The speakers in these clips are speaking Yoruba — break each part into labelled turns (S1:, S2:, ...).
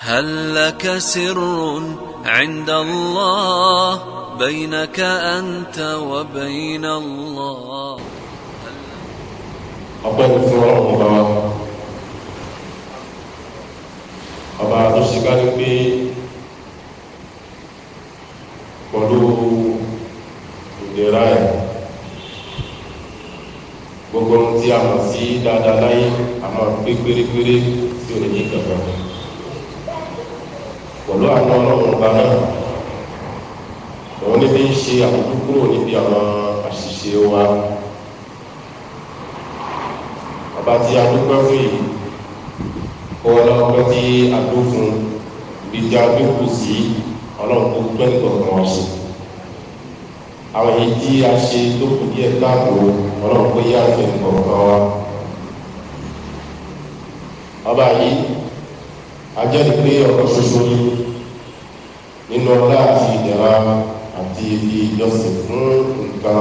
S1: هل لك سر عند الله بينك أنت وبين الله؟
S2: Ọpẹ́ ní fún Ọlọ́run ọba wa, ọba tó ṣe ká ní pé pẹ̀lú ìdẹ̀ra ẹ̀, gbogbo ohun tí a mọ̀ sí dáadáa láyé a máa pé pérépéré tí ò ní ní kankan. Pẹ̀lú àwọn Ọlọ́run ọba náà, òun ní bí ń ṣe àmójúkúrò níbi àwọn àṣìṣe wa. Ọba tí a dúpẹ́ fún yìí, kó wọn lọ́pẹ́ tí a dún fún ibi tí a dúkù sí. Ọlọ́run kó pẹ́ nìkọ̀ọ̀kan wá ṣe àwọn èyí tí a ṣe tó kù díẹ̀ káàbò. Ọlọ́run kó yá àti nìkọ̀ọ̀kan wa. Ọba yìí, a jẹ́rìí pé ọ̀kan ṣoṣo ni nínú ọlá àti ìdẹ̀ra àti ibi ìjọsìn fún nǹkan.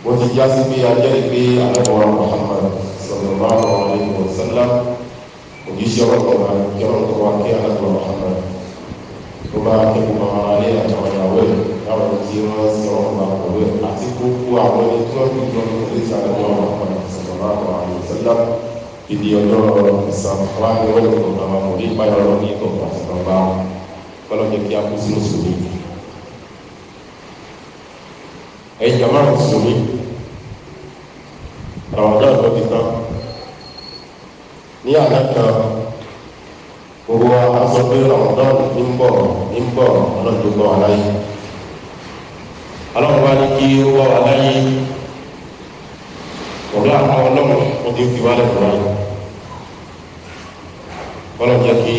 S2: Bó ti já sí pé a jẹ́rìí pé alábọ̀wá Muhammad sallallahu alayhi wa sallam, òjíṣẹ́ ọlọ́kọ̀ọ́ba, kí ọlọ́run kọ́ wa kí alábọ̀wá Muhammad tó bá kẹ́kọ̀ọ́ àwọn ará ilé àtàwọn ìyàwó ẹ̀ láwọn tí wọ́n ń sin ọlọ́run bá pẹ̀lú ẹ̀ àti gbogbo àwọn ẹni tí wọ́n fi jọ ní tẹ̀lé sí alábọ̀wá Muhammad sallallahu alayhi wa sallam ìdí ọjọ́ ìsàn wa ní wọ́n lè kọ̀ọ̀kan wa kò ní ìpayọ̀ ọlọ́run ní ìkọ̀ọ̀kan àti gbangba. Kọ́lọ́ jẹ́ kí a kú sí mùsùlùmí. Ẹ̀yin jàmáà mùsùlùmí, Ramadan ló ti tán ní àná kan. Gbogbo wa sọ pé Ramadan ń bọ̀, ń bọ̀. Ọlọ́run tó gbọ́ wa láyé, Ọlọ́run wá ní kí ó wá wa láyé ọ̀dọ́ àwọn Ọlọ́run ó ti fi wálẹ̀ fún wa. Ọlọ́run jẹ́ kí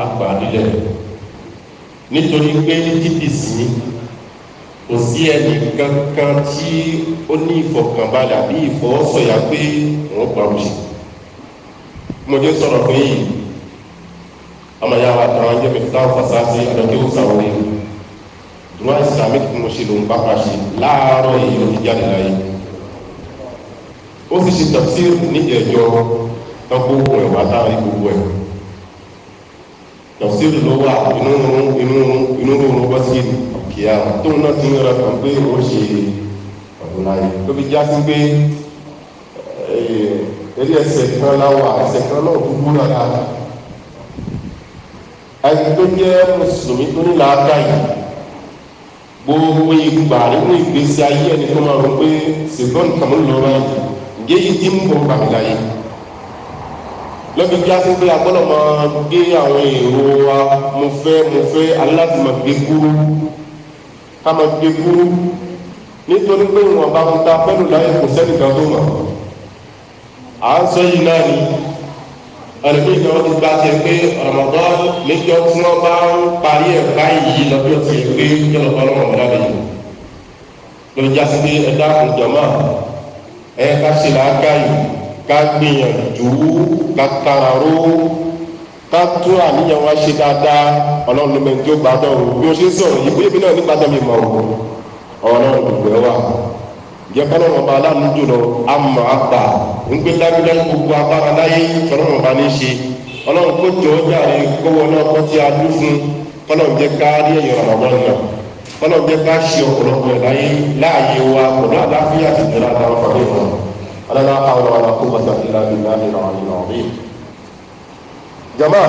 S2: a gbà nílẹ̀, nítorí pé títì sí kò sí ẹnì kankan tí ó ní ìfọ̀kànbalẹ̀ àbí ìfọwọ́sọ̀yà pé òun gbà wọ́n ṣe. Mo jẹ́ sọ̀rọ̀ pé yìí, ọmọ ya wa kan jẹ́ Mẹ́fìtá Fasasi àdókè Sàwọ́rẹ́ dùrọ̀ Islamic tí mo ṣe lòun bá pa ṣe láàárọ̀ yìí, ló ti jáde láyé. Ó sì ṣe tafsir níjẹ̀jọ́ tán, gbogbo ẹ̀ wá táwọn gbogbo ẹ̀ tafsir ló wà inú inú inú inú bọ́ sí kíá tóun náà ti ń rẹ kàn pé ó ṣe ọdún láyé, ló fi já sí pé eré ẹsẹ̀ kan láwà, ẹsẹ̀ kan náà dúdú rárá. Ẹni tó jẹ́ mùsùlùmí tó ní làákàyè, gbogbo ìgbà nínú ìgbésí ayé ẹni tó máa rò pé ṣègbọ́n kàmú lọ báyìí, ǹjẹ́ yìí ti ń bọ̀ gbàmí láyé, lọ́bi já sí pé a gbọ́dọ̀ máa gbé àwọn èrò wa. Mo fẹ́, mo fẹ́ aláti máa gbé kúrú, ká máa gbé kúrú, nítorí pé ìwọ̀n bá ń ta pẹ́lú láyé, kò sẹ́nìkan tó mọ̀. À ń sọ yìí náà ni ẹlòmíì kan ti gba tiẹ̀ pé Ramadan níjọ́ tí wọ́n bá ń parí ẹ̀ báyìí lọ́jọ́ tiẹ̀ pé yọ̀lọ̀ bá lọ́wọ́ ọ̀dà lè lọ́bi já sí pé ẹ̀dá ìjọba ẹ̀ ká ṣe làákàyè, ká gbìyànjú, ká kararó, ká tún àníyàn wa ṣe dáadáa. Ọlọ́run ló mẹ́rin tí ó gbádùn o. Bí o ṣe ń sọ̀rọ̀ yìí, bóyá èmi náà nígbàdàn mi mọ̀ o, Ọlọ́run gbogbo ẹ wà jẹ́ kọ́lọ́run ọba aláàánú jùlọ àmọ́ àgbà ń gbé dájúdájú gbogbo agbára láyé tọ́lọ́run ọba ní í ṣe. Ọlọ́run kó jọ ọ́ jàre kówó náà kọ́ tí a dún fún. Kọ́lọ́run jẹ́ ká rí ẹ̀yìn Ramadan náà, kọ́lọ́run jẹ́ ká ṣe ọ̀pọ̀lọpọ̀ ẹ̀ láyé láàyè wa pẹ̀lú àlàáfíà àti ìdẹ̀ra àtàwọn fàdé wọn. La hawla wala quwwata illa billahi al-ali al-azim. Jama,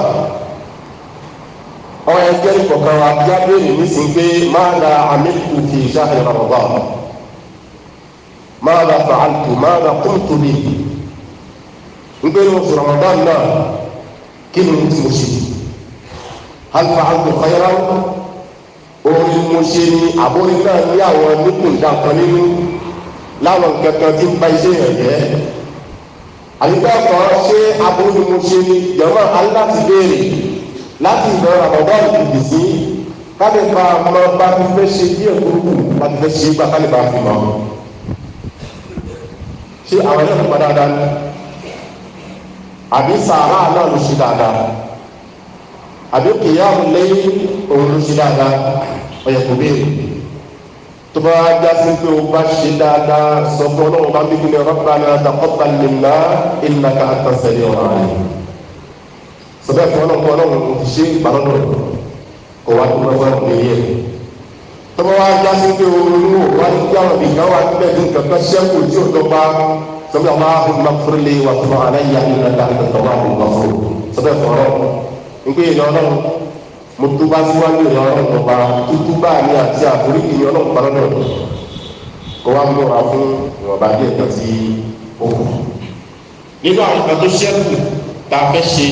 S2: àwọn ẹgbẹ́ ìkọ̀kan wa bí a béèrè nísìnyí pé madha amiltu fi shahri Ramadan, madha fa'altu, madha qumtu bihi, ń gbé ní oṣù Ramadan náà, kí ni tí mo ṣe? Hal fa'altu khayran, orin mo ṣe ni àbórin náà ní àwọn nípìnlẹ̀ kan nínú láwọn nǹkan kan tí ń ba iṣẹ́ yẹn jẹ́, àyíká kan ṣé aburú ni mo ṣe ni? Jọ̀mọ́, aláti béèrè láti ìbẹ̀rẹ̀ Ramadan kìkì sí káde bá a mọ bá ti fẹ́ ṣe díẹ̀ burúkú bá ti fẹ́ ṣe gbà ká lè bá a fi mọ́. Ṣé àwọn ẹlẹ́kùn pa dáadáa ni, àbí sàárà náà ló ṣe dáadáa, àbí kìyàmù lẹ́yìn òun ló ṣe dáadáa? Ọ̀yẹ̀ kò béèrè. Tó bá jásí pé o bá ṣe dáadáa, sọ fún Ọlọ́run bá bíbí ní rabbana taqabbal minna innaka anta sami'ul alim. Sọbẹ́ fún ọlọ́run, ọlọ́run ti ṣe ìbálòpọ̀ kò wá tó lọ́wọ́ lórí ẹ̀. Tọ́wọ́ wá já sí pé olú wá ní kí àwọn ìgbà wà níbẹ̀ ní nǹkan kan ṣẹ́kù tí ò dọ́gba. Sọbẹ́ Allahumma ighfirli wa tub alayya innaka anta tawwabur ghafur. Sọbẹ́ fún ọlọ́run nígbè yìí ọlọ́run, mo túbá síwájú ìyá ọlọ́run ọba, tútúbá mi àti àforíjì mi ọlọ́run pa lọ́dọ̀, kó wá múra fún ìwọ̀nba díẹ̀ kan tí ó kù. Nínú àwọn kan tó ṣẹ́kù tá a fẹ́ ṣe,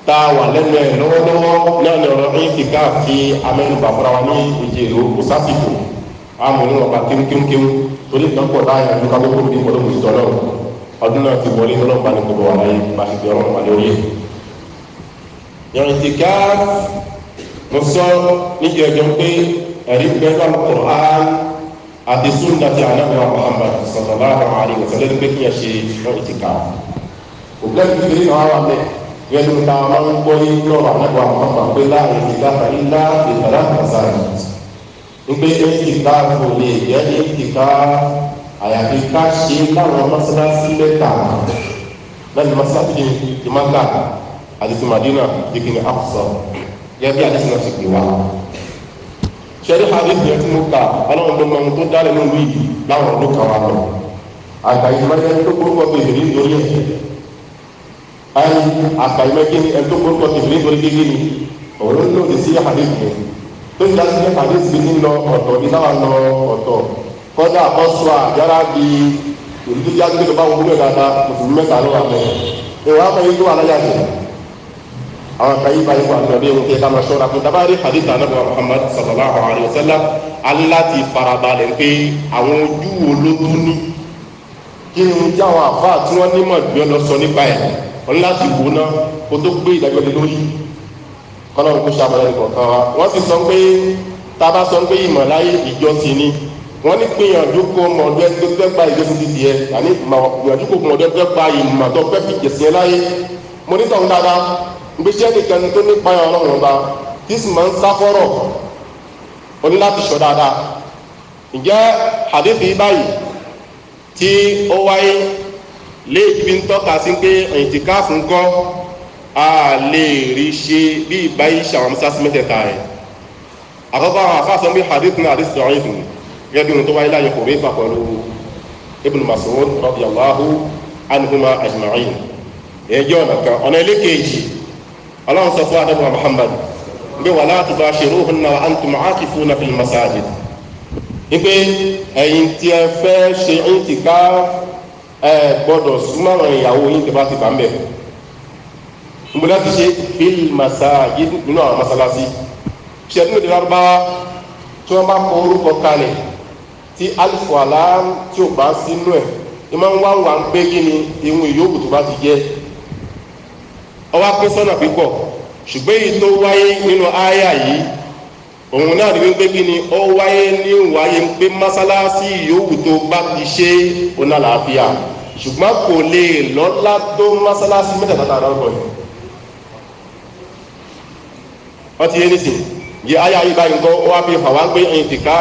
S2: tá a wà lẹ́nu ẹ̀ lọ́wọ́lọ́wọ́ náà ní ọ̀rọ̀ ìtìká fi amẹ́nubà fúnra wa ní ìjẹ́ ìlú kò sásìkò àmọ́ níwọ̀nba kéwkéwkéw torí nǹkan pọ̀ láàyè àti ká gbogbo ní ìpọ́nlọ́mù ìtọ́ náà. Ọdún náà ti wọlé, ọlọ́run bá ní gbogbo wà láyé bá ti fi ọlọ́run wà lórí ẹ̀. Ìtìká, mo sọ níjẹ̀jọ́ pé ẹ̀rí bẹ́ẹ̀ Al-Qur'an àti sunnati Ànábì wa Muhammad sallallahu alaihi wa sallam pé kí yẹn ṣe ìtìká. Òbílẹ̀ kékeré náà wà bẹ́ẹ̀ yẹnu ta máa ń gbọ́ ní lọ́rọ̀ Ànábì wa Muhammad pé la i'tikafa illa fi thalath masajid, nígbè ìtìká kò lè jẹ́ ìtìká àyàfi ká ṣe láwọn mọ́sálásí mẹ́ta lẹ́nu, mọ́sálásí ti Mákà àti ti Madina ti kìnnì Aqsa, gẹ́gẹ́ bí àdìsí náà ti pè wá. Sẹ́rí hadith yẹn tí mo kà, ọlọ́run tó mọ ohun tó dálé nínú yìí láwọn ọdún kan wà lọ. Àgbà yìí máa ń yẹn tó gbórúkọ tó ìbílẹ̀ nítorí ẹ̀. Ayi àgbà yìí máa ń yẹn tó gbórúkọ tó ìbílẹ̀ nítorí kékeré ni òun ló lòdì sí hadith yẹn. Tó ń dásí hadith bí ní lọ ọ̀tọ̀ bí táwa lọ ọ̀tọ̀. Kọ́dà ọ̀ṣọ́ àjára bí ìlú tó jáde tó bá wọlé dáadáa, mùsùlùmí mẹ́ta ló wà mẹ́. Ìwà àmọ́ yìí tó wà láyà jẹ́ àwọn kan yìí báyìí wà ní ọdún yìí ká máa ṣọ́ra fún tabari hadith anabi Muhammad sallallahu alayhi wa sallam aláti farabalẹ̀ pé àwọn ojú wo ló tún ní kí ni tí àwọn àfáà tí wọ́n nímọ̀ jù lọ sọ nípa ẹ̀, wọ́n láti wò ná kó tó gbé ìdájọ́ lé lórí, kọ́nà kó ṣàbọ̀lẹ̀ nìkọ̀ọ̀kan wa. Wọ́n sì sọ pé tá a bá sọ pé ìmọ̀ láyé ìjọsìn ni, wọ́n ní gbìyànjú kó mọ̀ ọdún ẹni tó fẹ́ gba ìjọsìn ti tiẹ̀, àní gbìyànjú kó mọ̀ ọdún ẹni tó fẹ́ gba ìmọ̀ tó fẹ́ fi jẹ̀sìn ẹ láyé. Mo ní sọ̀rọ̀ dáadáa gbèsè nìkan tó nípa ọlọ́run ọba tí sì máa ń sáfọ́rọ̀, ó ní láti sọ dáadáa. Ǹjẹ́ hadithi báyìí tí ó wáyé léèkì bí ń tọ́ka sí pé ìtìkáàfù ńkọ́ a lè rí ṣe bí ìbáyìí ṣàwọn mọ́sáàsì mẹ́tẹ̀ẹ̀ta rẹ̀? Àkọ́kọ́, àwọn afáàsọ bí hadith náà hadith da'if ni, gẹ́gẹ́ bí ohun tó wáyé láyé kò rí pẹ̀lú Ibn Mas'ud radiyallahu anhuma ajma'in. Èyí jẹ́ ọ̀nà kan. Ọ̀nà ẹlẹ́kẹ̀ẹ́jì, ọlọ́run sọ fún adamu Muhammad bí wala tubashiruhunna wa antum aakifuna fil masajid, wípé ẹ̀yin tí ẹ fẹ́ ṣe ìtìká, ẹ gbọ́dọ̀ súnmọ́ àwọn ìyàwó yín tí bá ti bà ń bẹ̀. Nbọ̀dá ti ṣe fil masajid, nínú àwọn masalasi. Ṣẹ́dúnrún ìdílé Lárúbáwá tí wọ́n bá kọ orúkọ kalẹ̀ tí alifu alam tí ò bá sínú ẹ̀, ìmọ̀ ń wá wà ń pé kí ni ìhun ìyókù tó bá ti jẹ́. Ọwọ́ pín sọ́nà pípọ̀, ṣùgbọ́n èyí tó wáyé nínú àyà yìí, òun náà ni wípé kí ni ó wáyé ní wáyé pé mọ́sálásí yòówù tó bá ti ṣe ọ̀nà àlàáfíà, ṣùgbọ́n kò lè lọ́lá tó mọ́sálásí mẹ́tẹ̀ẹ̀ta tá a dárúkọ yìí. Wọ́n ti yé nísìn yìí, àyà yìí báyìí nǹkan ó wá fi hàn wá pé ẹ̀yìn tìka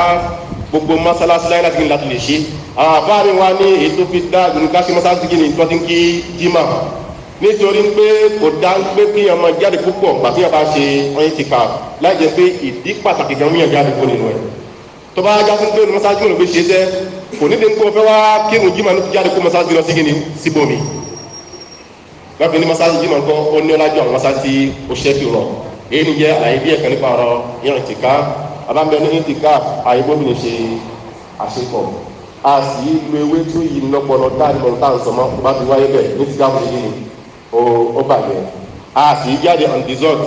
S2: gbogbo mọ́sálásí láyé láti kí ni láti lè ṣe. Àwọn àfáàrí wa ní èyí tó fi dá gbòǹkà sí mọ́sálásí kí ni tó ti ń kí jímà, nítorí pé kò dá pé kí ọmọ jáde púpọ̀ gbà tí wọn bá ṣe ọyìn tìka láì jẹ́ pé ìdí pàtàkì kan múyàn jáde kó nínú ẹ̀. Tó bá já sí pé mọ́sáájú ló fi ṣe sẹ́, kò ní kó fẹ́ wá kírun jímà ní jáde kó mọ́sáájú lọ sí kíni síbòmí láti ní mọ́sáájú jímà ńkọ́, ó ní ọlájú àwọn mọ́sáájú ó ṣẹ́kì rọ̀. Èyí ni jẹ́ àlàyé bí ẹ̀kan nípa ọ̀rọ̀ ìrìn tìka abámbẹ́ ní ìtìka àyíbóbìnrin ṣe àṣepọ̀, a sì lo ewé tó yí lọ́pọlọ táà ní mọ̀ táà ń sọmọ́ tó bá ti wáyé bẹ́ẹ̀ ní tìka fún yìí ó bàjẹ́. A sì jáde on desert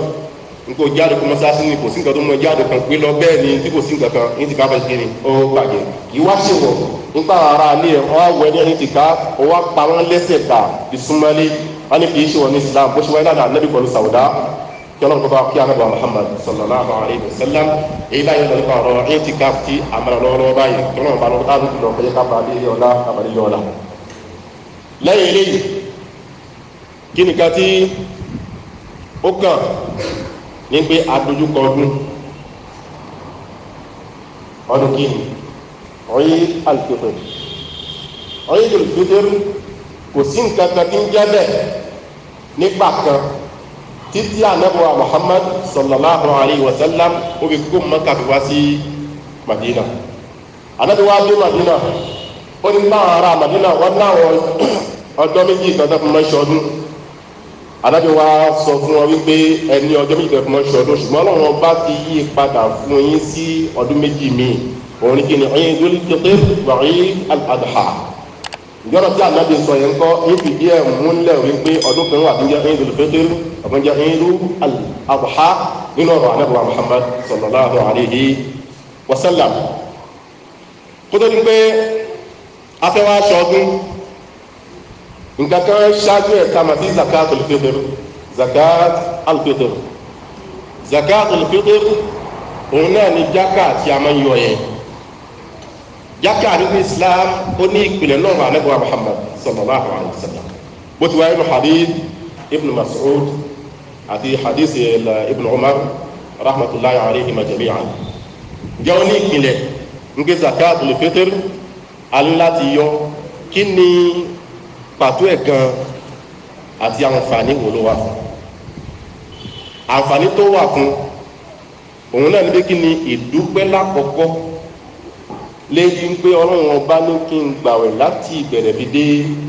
S2: n kò jáde kó mọ́sáàsì ni, kò sí nǹkan tó mọ jáde kan pé lọ bẹ́ẹ̀ ni tí kò sí nǹkan kan ní ti ká fẹ́ ṣe ni ó bàjẹ́. Kì í wá ṣèwọ̀ nípa ara ilé ẹ̀ wọ́n á wọ ẹni ní ti ká ó wá pa wọ́n lẹ́sẹ̀ gbà ìsúnmọ́lé, wọ́n ní kì í ṣèwọ̀ ní Islam bó ṣe wáyé lánàá Ànábì pẹ̀lú Sàwùdá, kí ọlọ́run kó bá kí Ànábì Muhammad sallallahu alayhi wa sallam. Èyí báyìí lọ nípa ọ̀rọ̀ ẹ̀yìn ti ká tí àmàlà lọ́wọ́lọ́wọ́ báyìí, kí ọlọ́run bá lọ́wọ́ táàbù lọ kọjá ká bá dé ọlá àbálẹ́ ọlá. Lẹ́yìn eléyìí, kí nìkan tí ó kàn ní pé adójúkọ ọdún, ọdún kí ni? Eid al-Fitr. Eid al-Fitr, kò sí nǹkan kan tí ń jẹ́ bẹ́ẹ̀ nígbà kan. Títí anabuwa Muhammad sallallahu alayhi wa sallam ó fi kó Maka fi wá sí Madina. Anabi wa dé Madina, ó ní báwọn ará Madina wọn náwọn ọjọ́ méjì kan tó fi máa ń ṣọdún. Anabi wa sọ fún wọn wípé ẹni ọjọ́ méjì tó fi máa ń ṣọdún, ṣùgbọ́n Ọlọ́run ọba ti yí padà fún yín sí ọdún méjì míì. Òun ní kí ni? Eidul Fitr wa Eid al-Adha. Ìjọba tí anabi sọ yẹn kọ́ ń fìdí ẹ̀ múlẹ̀ wípé ọdún kan wà tó ń jẹ́ Eidul Fitr, ọdún jẹ́ Eidul Adha nínú ọ̀rọ̀ anabi wa Muhammad sallallahu alayhi wa sallam. Kótó ni pé afẹ́wá aṣọ́dún, nǹkan kan ṣáájú ẹ̀ ká máa sí zakatul fitr. Zakat al-fitr, zakatul fitr òun náà ni jákà tí a máa ń yọ yẹn. Jákà nínú Islam ó ní ìpìlẹ̀ náà wà Ànábì wa Muhammad sallallahu alayhi wa sallam, bó ti wáyé ní hadith Ibn Mas'ud àti hadith Ibn Umar rahmatulahi alayhima jami'an. Jẹ́ ó ní ìpìlẹ̀ ń gbé zakatul fitr aláti yọ. Kí ni pàtó ẹ̀ gan àti àǹfààní wo ló wà fún? Àǹfààní tó wà fún òun náà ní pé kí ni? Ìdúpẹ́ lákọ̀ọ́kọ́ léyìí pé Ọlọ́run ọba ní kí n gbàwẹ̀ láti ìbẹ̀rẹ̀ fi dé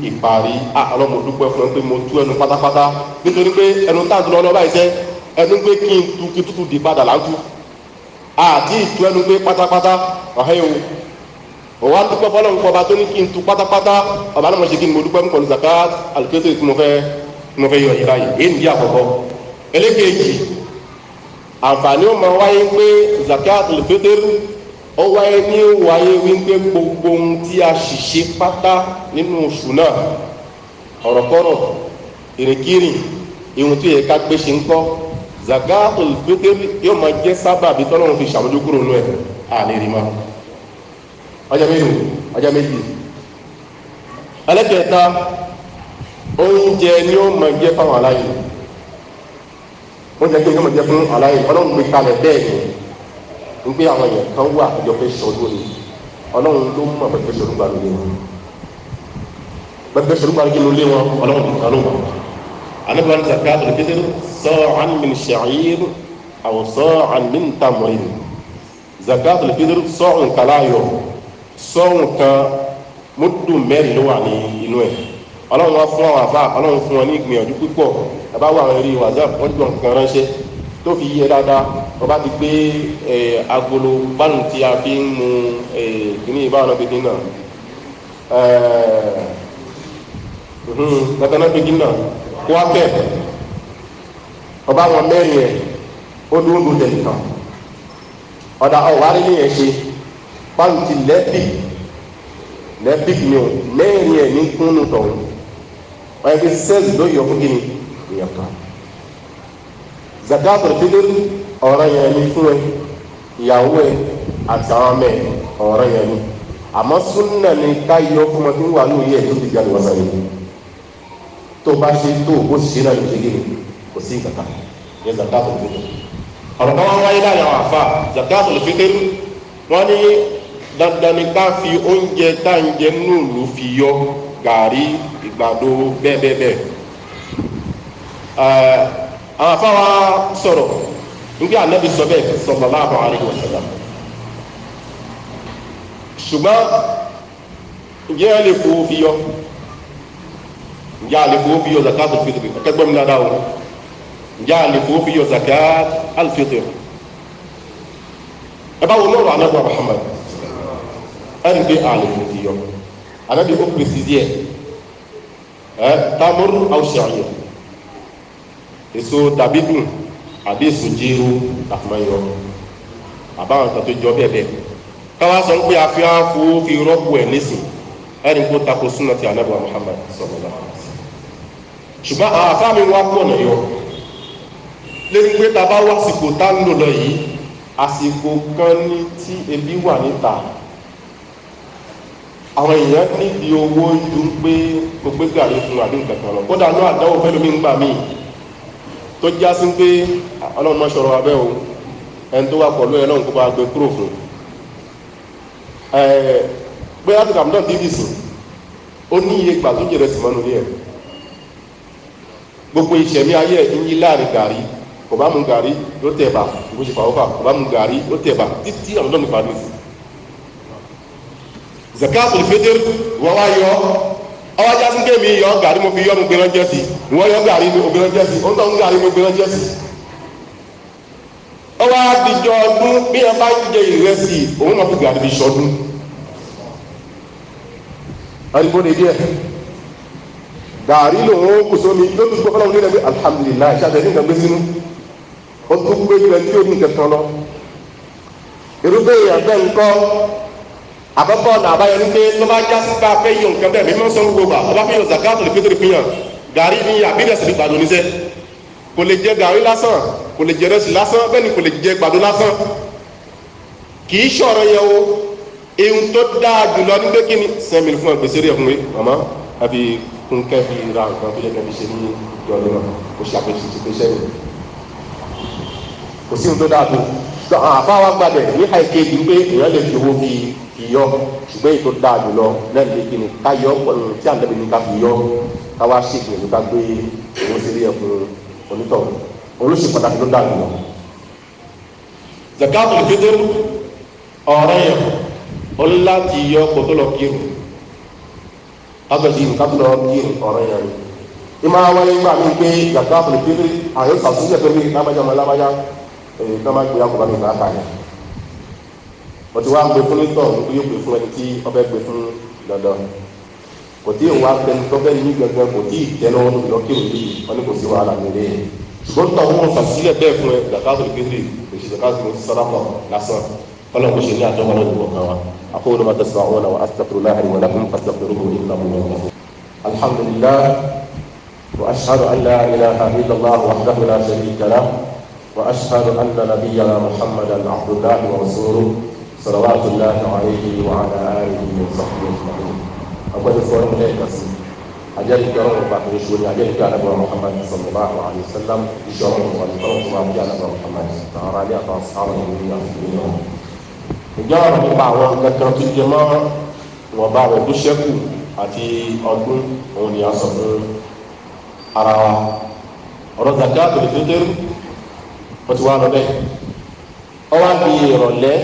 S2: ìparí. Ọlọ́run, mo dúpẹ́ fún ẹ pé mo tú ẹnu pátápátá, nítorí pé ẹnu tá à ń tún lọ́wọ́ báyìí sẹ́ ẹnu pé kí n tu kí tútù di padà láǹtú àti ìtú ẹnu pé pátápátá ọ̀hẹ́ o. Òun á dúpẹ́ fọlọ́run kọ́ ọba tó ní kí n tu pátápátá. Ọba náà mo ṣe kí n mo dúpẹ́ pẹ̀lú zakat alùpùpù tí mo fẹ́ yọ yìí báyìí. Èyí nìyí àkọ́kọ́. Ẹlẹ́kẹ̀ẹ́jì, àǹfààní ó máa wáyé pé zakat alùpùpù ó wáyé ní wáyé wípé gbogbo ohun tí a ṣìṣe pátá nínú oṣù náà, ọ̀rọ̀kọ́rọ̀, ìrìnkìrìn, ìhun tó yẹ ká gbé ṣe ń kọ́, zakat alùpùpù yóò máa jẹ́ sábàbí tọ́lọ́run fi ṣàmójúkúrò nù ẹ̀ àlè rí ma. Ọjọ́ mélòó? Ọjọ́ méjì. Ẹlẹ́kẹ̀ẹ́ta, oúnjẹ ni ó máa jẹ́ fáwọn aláìní. Oúnjẹ kí ni ó máa jẹ́ fún aláìní? Ọlọ́run gbé kalẹ̀ bẹ́ẹ̀ ni ń gbé àwọn èèyàn kan wà àjọ fẹ́ sọdún ni. Ọlọ́run ló mọ̀ pé fẹ́ sọdún gbà lóde wọn, pé sọdún gbà lóde wọn, Ọlọ́run nìkan ló mọ̀. Anabi wọn zakat al-fitr sa'an min sha'ir aw sa'an min tamrin. Zakat al-fitr sọ́ọ̀n kaláyọ̀, sọ́ọ̀n kan múdù mẹ́rin ló wà ní inú ẹ̀. Ọlọ́run wá fún àwọn àfa, Ọlọ́run fún wọn ní ìgbìyànjú púpọ̀. Bàbá wà rí WhatsApp, wọ́n ti gbọ́n kankan ránṣẹ́ tó fi yé dáadáa. Wọ́n bá ti gbé agolo bánu tí a fi ń mu kíní ìbáwọn náà gbégi náà, dandan náà gbégi náà kó wá bẹ́ẹ̀, ọba wọn mẹ́rin ẹ̀ ó dúró dúró tẹ̀lé kan ọ̀dà ọ̀wárí ní yẹn ṣe bánu ti lẹ́bì lẹ́bì ni o mẹ́rin ẹ̀ ní kúnnù tọ̀hún ọ̀yẹ́ fi sẹ́ẹ̀sì ló yọ fún kíni ìyẹn kan. Zakatul fitr ọ̀rọ̀ yẹn ni fún ẹ, ìyàwó ẹ àti àwọn ọmọ ẹ, ọ̀rọ̀ yẹn ni. Àmọ́ súnà ni ká yọ fún ọmọ tí ń wà ní òye ẹ̀ tó ti jáde wọ́n sáré tó bá ṣe tó o sì ṣe náà ló ṣe kíni kò sí nǹkan kan yẹn. Zakatul fitr, ọ̀rọ̀ kan wá wáyé láàrin àwọn àfa. Zakatul fitr, wọ́n ní dandan ni ká fi oúnjẹ tá à ń jẹ nínú fi yọ, gàrí, ìgbàdo, bẹ́ẹ̀ bẹ́ẹ̀ bẹ́ẹ̀. Àwọn afáwa sọ̀rọ̀ nígbà Ànábì sọ bẹ́ẹ̀ sallallahu alaihi wasallam, ṣùgbọ́n ǹjẹ́ ẹ lè fowó fi yọ? Ǹjẹ́ a lè fowó fi yọ zakatul fitr? Ẹ̀kẹ́gbọ́n mi dáadáa o. Ǹjẹ́ a lè fowó fi yọ zakatul fitr? Ẹ bá wo lọ́rọ̀ Ànábì Muhammad, ẹni pé a lè fowó fi yọ. Ànábì ó pèsè díẹ̀ ẹ tamur aw sha'ir, èso dàbídùn àbí èso jéró láti máa yọ, àbáwọn kan tó jọ bẹ́ẹ̀ bẹ́ẹ̀. Káwá sọ pé àfihàn fowó fi rọ́pò ẹ̀ nísìn, ẹni kó tako súnà ti Ànábì Muhammad sallallahu alaihi wasallam. Ṣùgbọ́n àwọn afáàmì wa pọ̀ náà yọ lórí pé tá a bá wá àsìkò tá ń lò lọ yìí, àsìkò kan ní tí ebi wà níta, àwọn èèyàn níbi owó ju pé kò gbé gàrí fún àbí nǹkan kan lọ. Kódà ní àdáwò fẹ́lómi ń gbà míì tó já sí pé Ọlọ́run máa ṣọ̀rọ̀ abẹ́ o, ẹni tó wà pọ̀lú ẹ lọ́run kó bá gbé kúrò fún ẹ pé láti kàmúdọ̀ dídì sùn, ó ní iye gbà tó jẹrẹ sí mọ́nú ilé ẹ̀. Gbogbo ìṣẹ̀mí ayé ẹ̀ ń yí láàrin gàrí, kò bá mu gàrí yóò tẹ̀ bà, kò ṣe fàwọ́fà, kò bá mu gàrí yóò tẹ̀ bà títí Ramadan ní parí. Zakatul fitr wọ́n wá yọ ọwọ́ ajá sí kémi yọ gàrí, mo fi yọ, mo gbé ránjẹ́ sí, ìwọ yọ gàrí, mo gbé ránjẹ́ sí, ó ń tọ́ ń gàrí, mo gbé ránjẹ́ sí. Ọwọ́ adijọ́ ọdún bí ẹ bá ń jẹ ìrẹsì, òun náà fi gàrí fi ṣọdún. Arúgbó ni díẹ̀ gàrí lòun ó kù sómi, yóò tún gbọ́ fọlọ́run nílẹ̀ pé alhamdulilayi ṣáàtẹ̀ ní nǹkan gbé sínú, ó tún gbé ilẹ̀ tí ó ní nǹkan kan lọ. Irúgbó èèyàn bẹ́ẹ̀ ń kọ́ àkọ́kọ́ ọ̀nà àbáyọ ní pé tó bá já sí bá fẹ́ yọ nǹkan bẹ́ẹ̀ mímọ́ sọ gbogbo gbà ọba fi yọ zakato lè pété fi hàn gàrí ní àbídẹ̀sì ní gbàdó níṣẹ́, kò lè jẹ gàrí lásán, kò lè jẹ rẹsì lásán, bẹ́ẹ̀ ni kò lè jẹ gbàdó lásán. Kì í ṣọ̀rọ̀ yẹn o. Ihun tó dáa jùlọ ní pé kí ni sẹ́mi fún ẹgbẹ́ sẹ́rí ẹ̀fún mi màmá àbí kúnkẹ́ fi ra nǹkan tó yẹ kẹ́ fi ṣe ní ìjọba náà, kò ṣe àpèjì ti pèsè mi, kò sí ohun tó dáa tó. Àwọn àfáwá gbàdẹ̀ ní àìkejì pé èèyàn lè fi owó fi yọ, ṣùgbọ́n èyí tó dáa jùlọ náà ní kí ni ká yọ ọ̀nà tí àǹdẹ́bí ní ká fi yọ, ká wá ṣe ìgbìyànjú ká gbé owó sílé ẹ̀fún onítọ̀hún, òun ló ṣe pàtàkì ló dáa jùlọ. Zakatul fitr ọ̀rẹ́ yẹn ó láti yọ kó tó lọ kírun, kábẹ̀sí nǹkan tó lọ kírun ọ̀rẹ́ yẹn ni. Ìmọ̀ àwọn ẹni gbà mí pé zakatul fitr àyè sàtúnṣe pé mi lábàjá ọmọ lábàjá èyí tó máa gbé akọ̀bá mi bàá kàlẹ̀. Wọ́n ti wá gbé fún nítọ̀ nípa yóò gbé fún ẹni tí wọ́n fẹ́ gbé fún dandan. Kò tí ì wá tẹni tó fẹ́ ní gangan, kò tí ì tẹ́ lọ́wọ́ tó lọ kírun yìí, wọ́n ní kò sí wàhálà nílé. Ṣùgbọ́n tó àwọn sàtúnṣe bẹ́ẹ̀ fún ẹ zakatul fitr kò ṣe zakatul fitr sàdákà lásán. Ọlọ́run kò ṣe ní àjọwọ́ lọ́dún kọ̀ọ̀kan wa. أقول ما تسمعون وأستغفر الله لي ولكم فاستغفروه إنه هو الغفور. الحمد لله وأشهد أن لا إله إلا الله وحده لا شريك له وأشهد أن نبينا محمدا عبد الله ورسوله صلوات الله عليه وعلى آله وصحبه أجمعين. أقول فورم لك أجل كرم فاتنشوني أجل كان أبو محمد صلى الله عليه وسلم إشارة وأنكرم كان أبو محمد تعالى أصحابه أجمعين. Ìjọ ọ̀rọ̀ nípa àwọn kankan tó jẹ mọ́ ìwọ̀nba rẹ̀ tó ṣẹ́kù àti ọdún òun ni a sọ fún ara wa. Ọ̀rọ̀ zakatul fitr ó ti wá lọ bẹ́ẹ̀. Ó wá di ìrọ̀lẹ́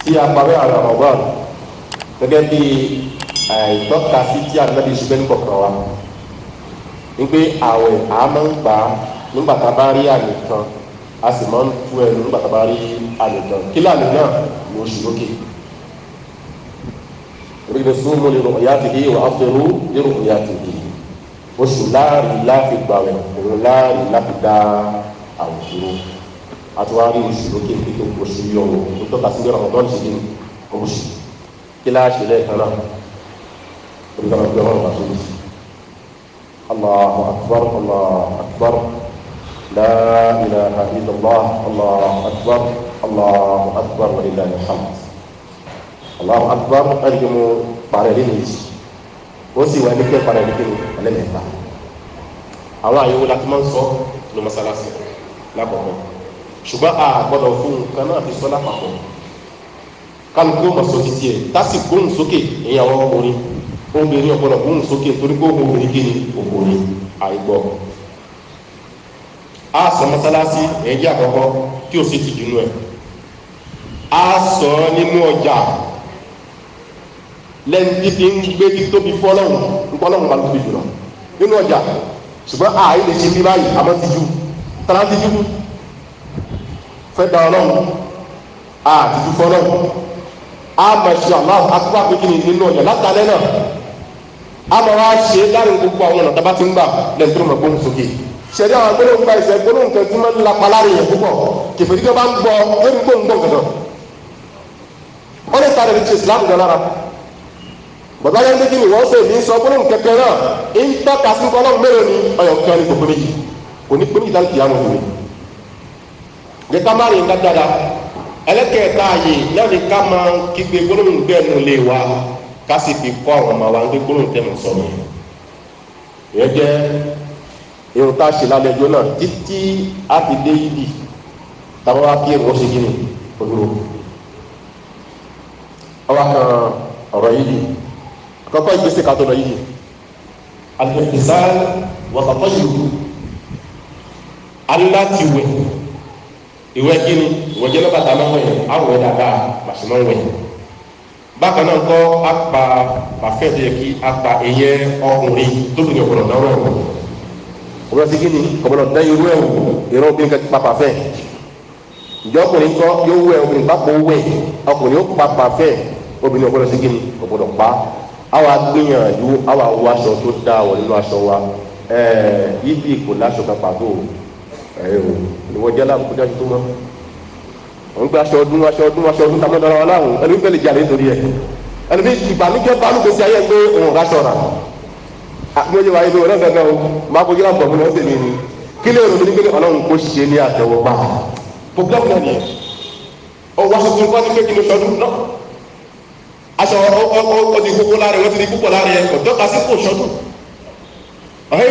S2: tí a parí ààrẹ Ramadan gẹ́gẹ́ bí ìtọ́ka sí tí ànábì ṣe bẹ́ẹ̀ nìkọ̀ọ̀kan wa. Wípé àwẹ̀ a máa ń gbà nígbà tá a bá rí àmì kan, a sì máa ń tú ẹnu nígbà tá a bá rí àmì kan. Kí láàmì náà ní oṣù lókè. Orílẹ̀ súnmọ́ lè rògbòyà ti hí wà á fẹ́rù lè rògbòyà ti hí. Oṣù láàrin láti gbàwẹ̀, òun láàrin láti dá àwọn dúró. A ti wá rí oṣù lókè pé oṣù yọ o, ó tọ́ka sí Ramadan ṣe ní oṣù. Kí láàṣẹ lẹ́ẹ̀kan náà? Orí kan gbé ọmọ bàtú. Allahu akbar, Allahu akbar. La ilaha illallah, Allahu akbar, Allahu akbar wa lillahi alhamd. Allahu akbar, ẹni kí mo parẹ́ lé nìyí. Ó sì wá ẹni kí ẹ parẹ́ ní kíni ẹlẹ́mẹ̀ta. Àwọn àyẹ̀wò la ti máa ń sọ ní mọ́sálásí lákọ̀ọ́kọ́. Ṣùgbọ́n a gbọ́dọ̀ fún nǹkan náà fi sọ lápapọ̀. Kálukú ó mọ̀ sọ títí ẹ̀, tásì gbóhùn sókè ẹ̀yìn àwọn ọkùnrin. Obìnrin ọ̀gbọ́dọ̀ gbóhùn sókè torí pé obìnrin kí ni obìnrin àìgbọ́. A sọ mọ́sálásí ẹ̀yìn jẹ́ àkọ́kọ́ tí ó sì ti jùnú ẹ̀. A sọ nínú ọjà lẹ́ni tí fi ń gbé títóbi fọ́lọ́hùn, ńkọ́lọ́hùn bá tóbi jùlọ nínú ọjà. Ṣùgbọ́n ààyè lè ṣe bí báyìí, àmọ́ ti ju tara ti ju fẹ́ da ọlọ́run, a ti ju fọ́lọ́hùn. A máa ṣe Allahu akbar pé kí ni nínú ọjà látàlẹ́ náà. A máa wá ṣe láàrin gbogbo àwọn ọ̀nà tábà ti ń gbà lẹ́nu tó máa gbóhùn sókè. Ṣẹ̀rí àwọn gbólóhùn gba ìṣẹ̀ gbólóhùn kan tí máa ń lapa láàrin yẹn púpọ̀. Kẹfẹ́rí kan bá ń gbọ́ lórí gbóhùn gbóhùn kankan. Ó lè sáré ti Islam gan lára. Bàbá yẹn ní kí ni wọ́n ṣe ní sọ gbólóhùn kẹkẹ náà ń tọ́ka sí ọlọ́run mélòó ni ọyọ̀ kan ní gbogbo méjì. Kò ní pé ní ìdálẹ́ kìí àwọn òwe. Ní ká má rí nǹkan dáadáa. Ẹlẹ́kẹ̀ẹ́ta ààyè náà ni ká máa kígbe gbólóhùn bẹ́ẹ̀ nù lé wa ká sì fi kọ́ àwọn ọmọ wa ń gbé gbólóhùn tẹ́ mọ̀ sọ̀rọ̀. Ìyẹn jẹ́ irun tá a ṣe lálẹ́ ẹjọ́ náà títí a fi dé yídì táwọn wá kí èrò ṣe kíni olúwo. Ọwọ́ kan ọ̀rọ̀ yídì àkọ́kọ́ ìgbésẹ̀ ká tó lọ yídì. Al-ightisal wa tatayyub, aláti wẹ̀. Ìwẹ̀ kíni? Ìwẹ̀ jẹ́ lọ́bàtà máa ń wẹ̀, àwẹ̀ dáadáa màsí máa ń wẹ̀. Bákan náà kọ́ apá pàfẹ́ tó yẹ kí apá ẹ̀yẹ ọkùnrin tó fi ní ọ̀gbọ̀nà náà rẹ̀ wọ̀. Ọ̀gbọ̀nà sí kíni? Ọ̀gbọ̀nà dá irú ẹ̀ wò, ìran obìnrin kan ti pa pàfẹ́. Ìjọ ọkùnrin kọ́ yóò wẹ̀, obìnrin pápọ̀ wẹ̀, ọkùnrin ó pa pàfẹ́, obìnrin ọ̀gbọ̀nà sí kíni? Ọ̀gbọ̀nà pa. Àwa gbìyànjú àwa wọ aṣọ tó dáa wọ̀ nínú aṣọ wa. Ibi kò láṣọ kan pàtó ẹ̀ o ìwọ jẹ́ láàbùkù jáde tó mọ́. Wọ́n gbé aṣọ ọdún aṣọ ọdún aṣọ ọdún tamọ́ dára wọn láwùn, ẹlòmí fẹ́ lè jalè nítorí ẹ̀, ẹlòmí ìbànújẹ́ balùwẹ̀ sí ayé pé òun ráṣọ rà. Mo yẹ wáyé lóore náà o máa kojú láǹbọ̀ fún mi ọ̀sẹ̀ mi ni kí lè rò mí ní pé Ọlọ́run kò ṣe ní àtẹ̀wọ́gbà problem náà nìyẹn. Ọ wá aṣọ tuntun kọ́ ní pé kí ni sọdún náà aṣọ ọ ti gbogbo lára ẹ, wọ́n ti di púpọ̀ lára ẹ, kò tọ́ka sí kò sọdún ọ̀hẹ́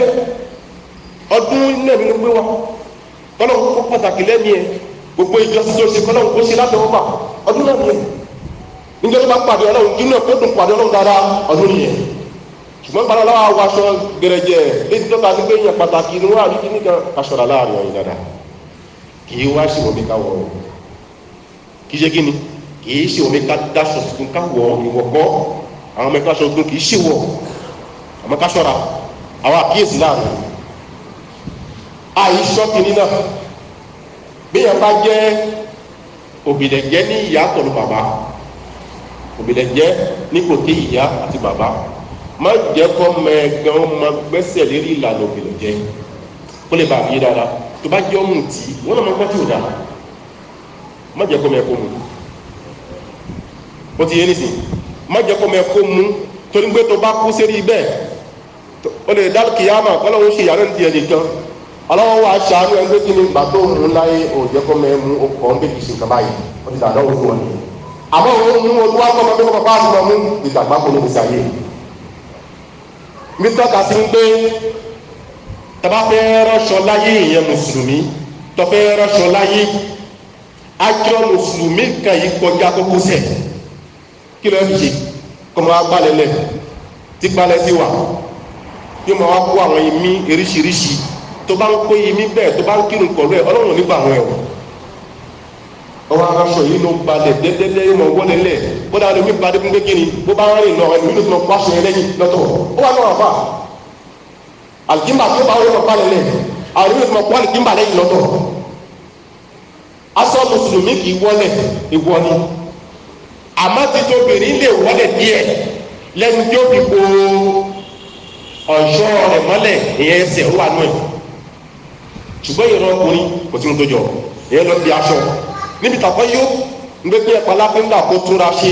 S2: ọdún náà nínú gbé wa. Kọ́lọ́run kó pàtàkì lẹ́mìí ẹ, gbogbo ìjọsìn tó ṣe kọ́lọ́run kó ṣe látẹ̀wọ́gbà ọdún náà nìyẹn. Níjọ́ tó bá pàdé Ọlọ́run inú ẹ̀ kó dùn pàdé Ọlọ́run dáadáa ọdún nìyẹn. Ṣùgbọ́n gbàdá lọ́wọ́ àwọn aṣọ gẹ̀rẹ̀jẹ̀ létí tọ́ka sí pé yẹn pàtàkì ni wọ́n àbí kíní kan aṣọra láàrin ọ̀yìn dáadáa. Kì í wá ṣe omi ká wọ̀ ọ́, kì í ṣe kíni, kì í ṣe omi ká dáṣọ tuntun ká wọ̀ ìwọ̀ kọ́ àwọn ọmọ ẹ̀ka aṣọ tuntun kì í ṣe wọ̀ àmọ́ ká ṣọ́ra àwọn àkíyèsí láàrin àìṣọ́ kìíní náà. Bí yẹn bá jẹ́ òbílẹ̀jẹ́ ní ìyá pẹ̀lú bàbá, òbílẹ̀jẹ́ ní kò tí ìyá àti bàbá, má jẹ́ kọ́ mẹ́ẹ̀gán má gbẹ́sẹ̀ lérí ìlànà òbílẹ̀jẹ́ kó lè bá yé dáadáa. Tó bá jẹ́ ọmú tí wọ́n náà má gbọ́ tí ò dáa, má jẹ́ kọ́ mẹ́ẹ̀kọ́ mu. Ó ti yé nísìn, má jẹ́ kọ́ mẹ́ẹ̀kọ́ mu torí pé tó bá kú sérí bẹ́ẹ̀ ó lè dá kìyàmà kọ́lọ́hún ṣe ìyàrá ní tiẹ̀ nìkan. Ọlọ́wọ́ wa ṣàánú ẹ̀ ń gbé kí ni gbà tó mú láyé òjẹ́ kọ́ mẹ́ mú ọkọ̀ ń bèbí ṣe nǹkan báyìí, ó ti dàdá òfin wọn nìyẹn. Àmọ́ òun mú olúwa kọ́ ọmọdé kọ́ bá àtúmọ̀ mú ìgbàgbá kò ní ìgbésí ayé. Mi tọ́ka sí pé tọ́ba fẹ́ rọ́ṣọ láyé ìyẹn mùsùlùmí, tọ́fẹ́ rọ́ṣọ láyé ajọ́ mùsùlùmí kan yìí kọjá kókósẹ̀ kí ló ń ṣe kọ́ máa gbálẹ̀ lẹ̀ tí gbalẹ̀ ti wà yóò máa wá kó àwọn imí eríṣiríṣi. Tó bá ń kó imí bẹ́ẹ̀ tó bá ń kírun pẹ̀lú ẹ̀ Ọlọ́run nígbà wọn ẹ̀ wọ̀. Ọwọ́ aṣọ yìí ló balẹ̀ dẹ́dẹ́dẹ́ yóò mọ wọlé lẹ̀ kódà lómi balẹ̀ fún kékeré bó bá ń rìn lọ ẹni tó mọ kó aṣọ yẹn lẹ́yìn lọ́tọ̀ ó wà náà fà alikimba tó bá wọlé mọ balẹ̀ lẹ̀ àwọn yóò mọ kó alikimba lẹ́yìn lọ́tọ̀. Aṣọ mùsùlùmí kì í wọlé ìwọ ni, àmọ́ títóbìnrin lè wọlé díẹ̀ lẹ́nu tí ó fi bo ọ̀ṣọ́ rẹ̀ mọ́lẹ̀ ìyẹn ẹsẹ̀ ó wà nù ẹ̀. Ṣùgbọ́n ìran ọkùnrin kò tí ń tó jọ ìyẹn lọ bí aṣọ níbi tàkọ́ yóò ń gbé pé ẹ̀pá lápẹ́ńdà kó túnra ṣe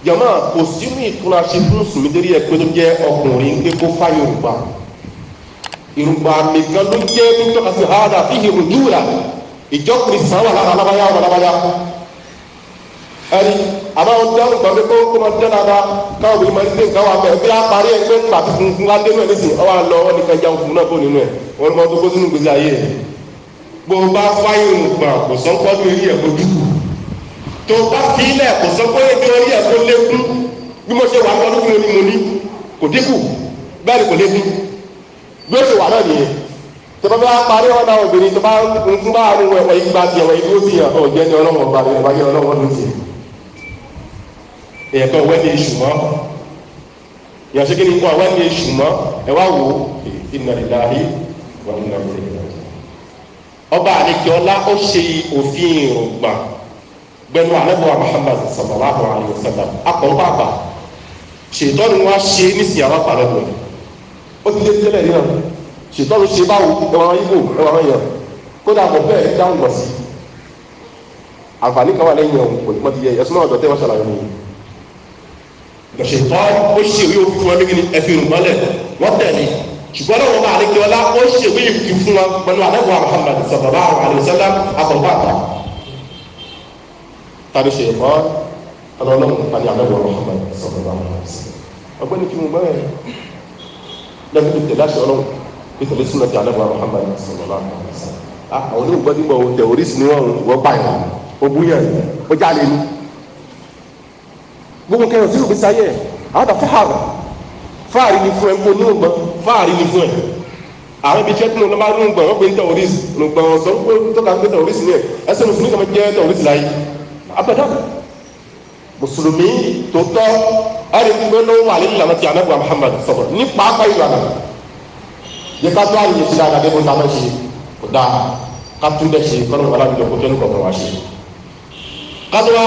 S2: jọ̀mọ́ kò sínú ìtúnra ṣe fún sùnmídérí ẹ̀ pé tó jẹ́ ọkùnrin ń gbé kó fá yorùbá yorùbá nìkan ló jẹ́ tó tọ́ka sí hàdà fi hìrù júwìrà ìjọkùnrin sàn wà lára alábáyá wà lábáyá ẹni àmọ́ àwọn dáhùn gbàgbé kó kó máa dẹ́ dáadáa káwọn obìnrin máa ń dé nǹkan wà bẹ́ẹ̀ bí a parí ẹ̀ pé nígbà tí funfun wá dé nínú ẹ̀ nísìnyí ọwọ́ àlọ́ wọn nìkan jẹun fún náà kó nínú ẹ̀ wọn ni wọn tó kó sínú gbèsè ayé ẹ̀. Bó o bá fáyé ògbà kò sọ pé ọdún orí ẹ̀ kó dínkù, tó o bá fi ilẹ̀ kò sọ pé ọdún orí ẹ̀ kó lékún. Bí mo ṣe wà ní ọdún tí mo ní kò dínkù bẹ́ẹ̀ ni kò lékún bí ó ṣe wà náà nìyẹn. Tó bá bá parí ọ̀nà obìnrin tó bá ń bá àwọn ẹ̀wọ̀ ìgbà tiẹ̀ wọ̀ ìdúró sí yàn ọ̀jẹ́ ni ọlọ́wọ́ ọba rẹ̀ ọba yẹn ọlọ́wọ́ ló tiẹ̀. Èèyàn kan wẹ́ ní iṣu mọ́, èèyàn ṣe kí ni wọ́n wẹ́ ní iṣu mọ́, ẹ wá wò ó inna lillahi wa inna ilayhi raji'un. Ọba àlekè ọlá ó ṣe òfin ìrùngbà gbẹnu alẹ́bùwà Muhammad sallallahu alayhi wa sallam akọ̀ǹpàpà ṣètọ́ni wọn ṣe nísìnyí àwọn àpàlẹ́bùwà ó ti dé tẹ́lẹ̀ náà ṣètọ́ni ṣe báwo ẹwà wọn yíbò ẹwà wọn yàn kódà kò bẹ́ẹ̀ dáhùn lọ sí àǹfààní kan wà lẹ́yìn ọ̀hún kò ní mọ́ ti yẹ ẹ̀sùn náà ọ̀dọ̀ tẹ́ wọ́n ṣàlàyé nìyí. Ṣètọ́ ó ṣèwé òfin fún wọn níbi ẹ̀fìn ìrùmọ́lẹ̀ wọ́n tẹ̀lé ṣùgbọ́n náà wọ́n bá àlejò ọlá ó ṣèwé ìfì fún wọn pẹ̀lú àlẹ́bùwà Muhammad sallallahu alaihi wasallam akọ̀ǹpàpà tàbí ṣètọ́ ọlọ́run tàbí àlẹ́bùwà Muhammad sallallahu alaihi wasallam. Ọgbẹ́ni kí mo bẹ́ẹ̀ lẹ́bi tó tẹ̀lé àṣẹ ọlọ́run tó tẹ̀lé súnà ti àlẹ́bùwà Muhammad sallallahu alaihi wasallam. Àwọn onígbọ́ tí wọ́n tẹ̀ oríṣi ni wọ́n bá yẹn ó bú yẹn ó jáde ní. Gbogbo kẹrin sí òbí sáyẹ àwọn àti fáhàrù Fáàrí ni fún ẹ kó nírùngbọ̀n, fáàrí ni fún ẹ. Àwọn ibi iṣẹ́ tí mo lọ bá nírùngbọ̀n, wọ́n pè ní terrorist. Nùgbọ̀n sọ pé tọ́ka pé terrorist ni ẹ. Ẹsẹ̀ mùsùlùmí kan jẹ́ terrorist láyé abẹ́dá. Mùsùlùmí tó tọ́ ẹni pé ló wà nínú ìlànà tí anabu Muhammad sọ̀rọ̀ ní pàápàá ìlànà yẹ ká tó àyè sí dáadáa dé bó ta máa ṣe kò dáa ká tún bẹ́ ṣe kọ́nà wàhálà jùlọ kó tó ní kọ̀ọ̀kan wá ṣe. Ká tó wá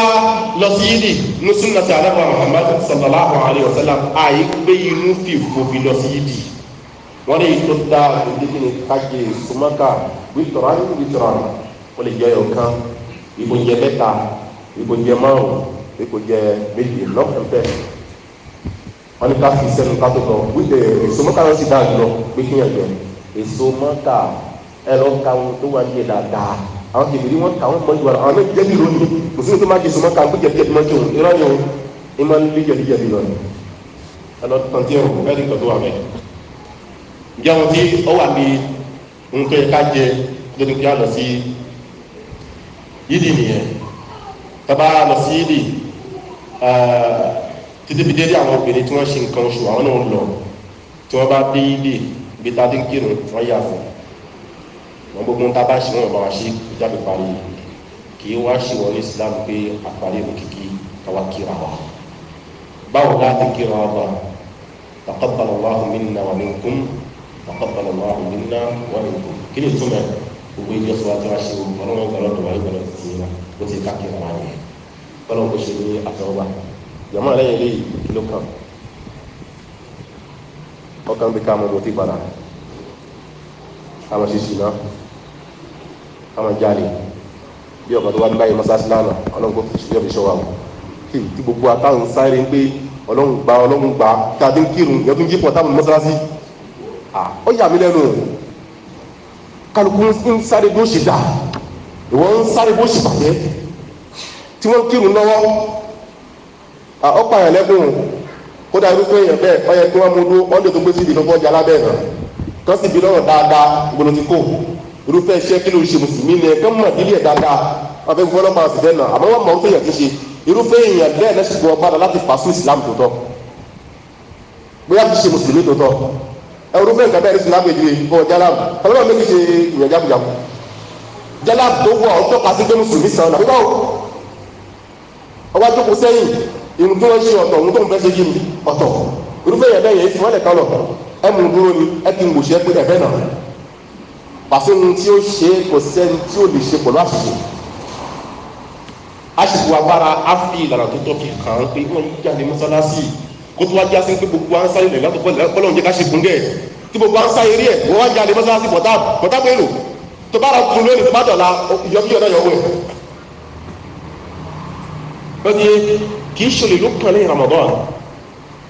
S2: lọ sí yídì ní sunna tí anabu Muhammad sallallahu alayhi wa sallam, àyè gbé inú fìfò fi lọ sí yídì. Wọ́n lè tó dáa lóde kí ni kájé sumaka wítọ̀rọ̀ wítọ̀rọ̀, wọ́n lè jẹ́ ọ̀kan, ìbò jẹ mẹ́ta, ìbò jẹ márùn, ìbò jẹ méjì lọ́kẹ̀fẹ́. Wọ́n ní ká fi sẹ́nu ká tó lọ wípé èso mọ́kà náà sì dáa jùlọ pé kíyàn jẹ èso mọ́kà. Ẹ lọ ka ohun tó wà ní ẹ̀ dáadáa. Àwọn kìbìrì wọn kà wọn mọ ìwà àwọn náà jẹ́bi lónìí. Mùsùlùmí tó máa jẹ èso mọ́kà gbé jẹ̀bi jẹ̀bi máa jẹun, irọ́ ni o, ẹ máa ń lé jẹ̀bi jẹ̀bi lọ ni. Ẹ lọ tàn tí ẹ rò ẹ ní nǹkan tó wà mẹ́. Ǹjẹ́ ohun tí ó wà ní ohun tó yẹ ká jẹ lórí kí á lọ sí yídì nìyẹn. Tá bá lọ sí yídì títí fi dédé, àwọn obìnrin tí wọ́n ṣe nǹkan oṣù, àwọn náà ń lọ. Tí wọ́n bá dé yídì bí tá a ti ń kírun, wọ́n yà fún wọn. Gbogbo ń tá bá ṣe, wọn bá wa ṣe jáde parí. Kì í wá ṣe wọn ní Islam pé àparí ìlú kíkí káwa kíra wa. Báwo láti kíra wa? Bá taqabbal Allahu minna wa minkum, taqabbal Allahu minna wa minkum. Kí ni ìtumọ̀? Gbogbo ìjọ sọ wá tí wọ́n ṣe, ọlọ́run gbọ́dọ̀ tó wáyé gbọ́dọ̀ sí i bó ti ká kíra wa nìyẹn. Kọ́lọ́n kò ṣe ní àtẹwọ́gbà. Jàmọ́ lẹ́yìn eléyìí, kí ló kàn? Ọkàn bí ká mọ mo ti padà ká mọ ṣíṣì náà, ká mọ jáde bí ọkàn tó wá ní báyìí mọ́sáàsì lánàá. Ọlọ́run kò fi ṣe ọ̀fi ṣọwọ́ àwọn tí gbogbo àtàwọn sáré ń pé Ọlọ́run gba, Ọlọ́run gba, tí a ti ń kírun ìyẹn tó ń jí pọ̀ táwọn mọ́sáàsì. Ó yà mí lẹ́nu. Kálukú ń sáré bó ṣe dà, ìwọ ń sáré bó ṣe bàjẹ́ tí wọ́n kírun lọ́wọ́. Ọ̀pọ̀ àyàn lẹ́kùn. Kódà irúfẹ́ èèyàn bẹ́ẹ̀, ó yẹ kí wọ́n mú dúró ọ́ndẹ̀ tó gbé síbi ìdánwò ọjà lábẹ́ náà, kán sì bí lọ́rọ̀ dáadáa gbọ́dọ̀ ti kó irúfẹ́ iṣẹ́ kí ló ń ṣe. Mùsùlùmí ni ẹ̀ kán mọ̀ dílé ẹ̀ dáadáa. Wọ́n fẹ́ fọlọ́pàá sì fẹ́ nà, àmọ́ wọ́n mọ̀ irúfẹ́ èèyàn ti ṣe. Irúfẹ́ èèyàn bẹ́ẹ̀ lẹ́sìn gbọ́ padà láti fà sún Islam tó tọ́, bóyá ti ṣe mùsùlùmí tó tọ́. Ẹ irúfẹ́ nǹkan bẹ́ẹ̀ ní Islam èdè bọ́ jálàbù ọlọ́run méjì ṣe ìyẹn jákujàku. Jálàbù tó wọ̀ ọ́ tọ́ka sí pé mùsùlùmí sàn náà bíbáwò ọwọ́ àjókòó sẹ́yìn, irun tí wọ́n ṣe ọ̀tọ̀, ohun tó ń fẹ́ ṣe yìí ni ọ̀tọ̀. Irúfẹ́ yẹn bẹ́ẹ̀ yẹn fi wọ́n lẹ̀ kán lọ, ẹ mú un dúró ni, ẹ ti ń wòṣẹ́ pé ẹ̀fẹ́ náà pàṣẹ ohun tí ó ṣe, kò sẹ́ni tí ó lè ṣe pẹ̀lú àṣìṣe. Àṣìṣe agbára á fi ìlànà tó tọ́ fi kàn án pé wọ́n jáde mọ́sálásì kó tó wá já sí pé gbogbo à ń sáré lẹ̀ látọ̀ kọ́lọ́hún jẹ́ ká ṣe kúngẹ̀ tí gbogbo à ń sáré rí ẹ̀. Wọ́n wá jáde mọ́sálásì bọ̀tá bọ̀tá pẹ̀lú tó bá ra kun lónìí, tó bá dọ̀la yọ bí ọ̀dọ̀ yọ̀ wẹ̀ lọ́dí. Kì í ṣòlè ló kàn lẹ́yìn Ramadan.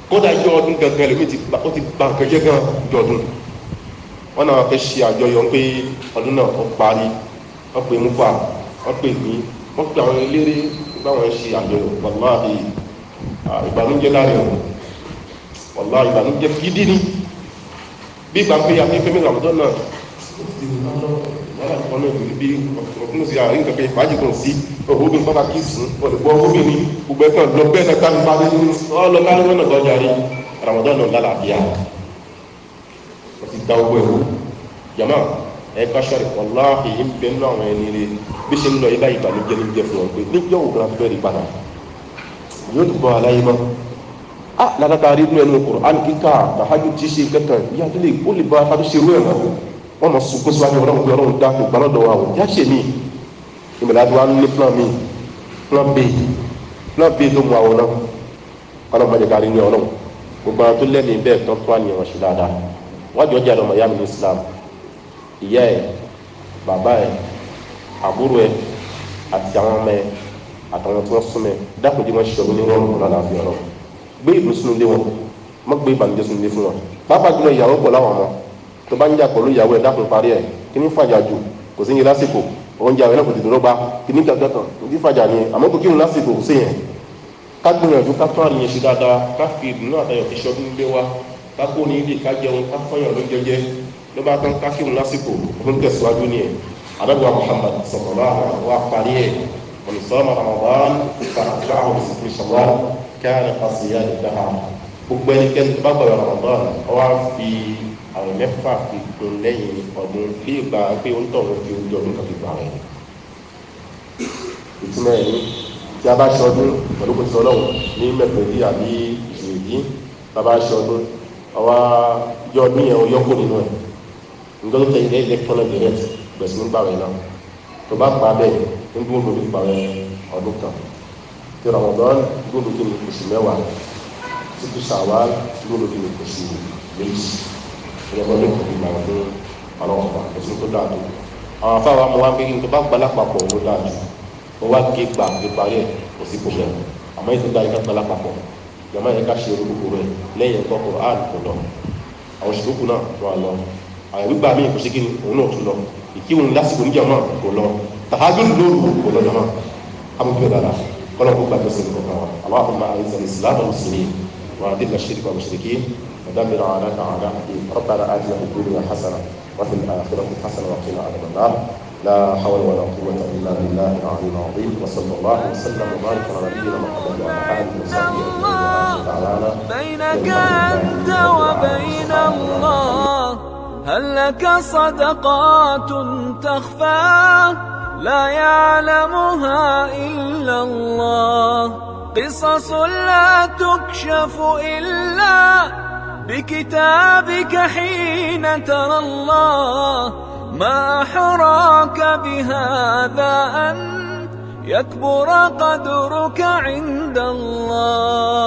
S2: Kódà yọ ọdún gangan lèmi ti ó ti ba nǹkan jẹ́ gan jọ ọdún. Wọn náà fẹ́ ṣe àjọyọ̀ pé ọdún náà ó parí, wọ́n pè mufa, wọ́n pè mí, wọ́n pè àwọn eléré báwọn ṣe àjọyọ̀. Wàláhì, ìbànújẹ́ láàrin o. Wàláhì, ìbànújẹ́ gidi ni. Bí ìgbà pé àti fẹ́mi Ramadan náà wọ́n láti kọ́ náà bí ọkùnrin sí àárín nǹkan pé ìfàájì kan sí ọ̀hún bí nǹkan bá kí sùn ọ̀dùnkọ́ obìnrin gbogbo ẹ̀kan lọ bẹ́ẹ̀ náà káfí bá nínú ọlọ́ kárí wọn náà gbọ́jà rí Ramadan náà lálàáfíà. Wọ́n ti da owó ẹ̀rú jama ẹ̀ káṣọ́rì. Wàláhì, ń bẹ nínú àwọn ẹni rẹ bí ṣe ń lọ ibà. Ìbànújẹ́ ní jẹ́ fún wọn pé níjọ́ ògùn àti bẹ́ẹ̀ rí padà yóò tún bọ́ aláyé mọ́. Ah, lákàtà rí inú ẹnu Kùránì kíkà, tàhájú tí ṣe kankan ìyá tó lè ó lè bá a tó ṣerú ẹ̀ mọ́. Wọ́n mọ̀ sunkún síwájú Ọlọ́run pé Ọlọ́run dákun, gbà lọ́dọ̀ wa o, yá ṣe mí. Ìmọ̀lá tí wàá ní plan mi, plan B, plan B tó mu àwọn náà. Ọlọ́run má jẹ́ ká rí ní Ọlọ́run. Gbogbo àwọn tó lẹ́mìí bẹ́ẹ̀ tán tó àníyàn ṣe dáadáa wájú ọjà lọ́mọ ìyá mi ní Islam, ìyá ẹ̀, bàbá ẹ̀, àbúrò ẹ̀ àti àwọn ọmọ ẹ̀ àtàwọn tí wọ́n súnmọ́ ẹ̀, dákun jí wọ́n ṣe ọdún ní rọrùn kọ́lá láàfin. Ọlọ́run gbé ìlú sínú ilé wọn, má gbé ìbànújẹ́ sínú ilé fún wọn, pàápàá jùlọ ìyàwó pọ̀ láwọn ọmọ. Tó bá ń jà pẹ̀lú ìyàwó ẹ̀, dákun parí ẹ̀. Kí ní fàjà jù? Kò sí yẹn lásìkò oúnjẹ àwọn ẹlẹ́kùn tètè rọ́gbà kí ní kankan kan ní fàjà ni, àmọ́ kò kírun lásìkò, kò sí yẹn. Ká gbìyànjú ká tún àríyàn ṣe dáadáa, ká fi ìdùnnú àtayọ̀ fi ṣọdún ilé wa, ká kó ní ilé, ká jẹun, ká fọyàn ló jẹjẹ ló bá tán, ká kírun lásìkò, ọdún tẹ̀síwájú ni ẹ̀. Àdàbọ̀ Muhammad sallallahu alaihi wa parí ẹ̀: man sama Ramadan fa atba'ahu bi sitti Shawwal kana ka siyami dahr. Gbogbo ẹnikẹ́ni tó bá gbààwẹ̀ Ramadan, ó wá fi àwọn 6 fi kún lẹ́yìn ọdún, bí ìgbà pé ó ń tọ̀ wọ́n fi oúnjẹ ọdún kan fi gbà rẹ̀. Ìtumọ̀ ẹ̀ ní tí a bá ṣe ọdún pẹ̀lú kò sí Ọlọ́run ní mẹ́pẹ̀lú àbí ìṣèlú, tá a bá ṣe ọdún, àwa yọ ọdún yẹn yọ kó nínú ẹ̀. Nǹkan tó tẹ ilé electronic direct bẹ̀rẹ̀ sí ní gbà rẹ̀ náà. Tó bá pa bẹ́ẹ̀, ń dúró lórí gbà rẹ̀ ọdún kan. Tí Ramadan dúró lórí oṣù 10, títí Ṣawwal dúró lórí oṣù 2. Ìjọba ọdún kan gbà fún ọlọ́wọ́ ọba ẹ̀sìn tó dáa tó. Àwọn afáwa mú wá pé kí n tó bá gbà lápapọ̀ ló dáa jù. Ó wá gé gbà gé parí ẹ̀, kò sí problem. Àmọ́ ètò dáa yìí ká gbà lápapọ̀. Ìjọba yẹn ká ṣe orúkọ rẹ̀ lẹ́yìn ẹ̀kọ́ Qur'an kò lọ. Àwọn ṣùkú náà wà lọ. Àwọn gbígbà míì kò ṣe kí ni òun náà tún lọ. Ìkíwòn lásìkò níjàmá kò lọ. Tahajjud lóru kò lọ jàmá. Amúgbé dáadáa. Kọ́lọ́ kó gbàgbé sí nǹkan wa. Allahumma a'izz al-islam wal muslimin wa adilla ash-shirka wal mushrikin wa dammir a'da'aka a'da'a ad-din. Rabbana atina fid dunya hasana wa fil akhirati hasana wa qina adhaban nar. La hawla wa la quwwata illa billahi al-'ali al-'azim. Wa sallallahu wa sallam wa baraka ala nabiyyina Muhammad wa ala alihi wa sahbihi ajma'in.
S1: بينك أنت وبين الله، هل لك صدقات تخفى لا يعلمها إلا الله؟ قصص لا تكشف إلا بكتابك حين ترى الله. ما أحراك بهذا أن يكبر قدرك عند الله.